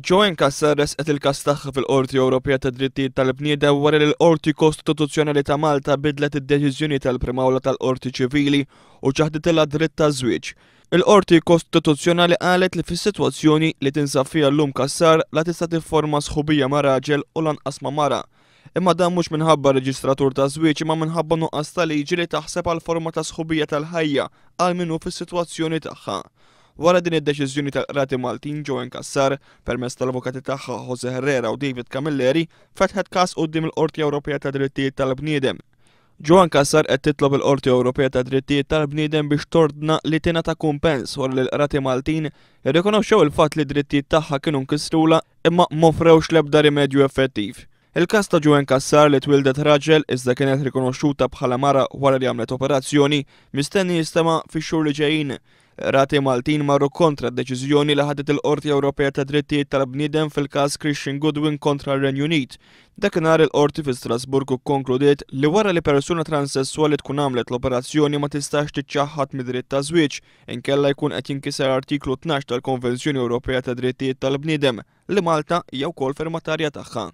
Joanne Cassar ressqet il-każ tagħha fil-Qorti Ewropea tad-Drittijiet tal-Bniedem wara li l-Qorti Kostituzzjonali ta' Malta bidlet id-deċiżjoni tal-Prim'Awla tal-Qorti Ċivili u ċaħditilha d-dritt taż-żwieġ. Il-Qorti Kostituzzjonali qalet li fis-sitwazzjoni li tinsab fiha llum Cassar la tista' tifforma sħubija ma' raġel u lanqas ma' mara. Imma dan mhux minħabba reġistratur taż-żwieġ imma minħabba nuqqas ta' liġi li taħseb għal forma ta' sħubija tal-ħajja għal min hu fis-sitwazzjoni tagħha. Wara din id-deċiżjoni tal-Qrati Maltin, Joanne Cassar, permezz tal-avukati tagħha Jose Herrera u David Camilleri, fetħet każ quddiem il-Qorti Ewropea tad-Drittijiet tal-Bniedem. Joanne Cassar qed titlob il-Qorti Ewropea tad-Drittijiet tal-Bniedem biex tordna li tingħata kumpens wara li l-Qrati Maltin irrikonoxxew il-fatt li d-drittijiet tagħha kienu nkisrulha imma m'offrewx l-ebda rimedju effettiv. Il-każ ta' Joanne Cassar li twieldet raġel iżda kienet rikonoxxuta bħala mara wara li għamlet operazzjoni, mistenni jistema' fix-xhur li ġejjin. Qrati Maltin marru kontra d-deċiżjoni li ħadet il-Qorti Ewropea tad-Drittijiet tal-Bniedem fil-każ Christian Goodwin kontra r-Renju Unit. Dakinhar il-Qorti fi Strasburgu kkonkludiet li wara li persuna transesswali tkun għamlet l-operazzjoni ma tistax tiċċaħħad mid-dritt taż-żwieġ inkella jkun qed jinkiser Artiklu 12 tal-Konvenzjoni Ewropea tad-Drittijiet tal-Bniedem li Malta hija wkoll firmatarja tagħha.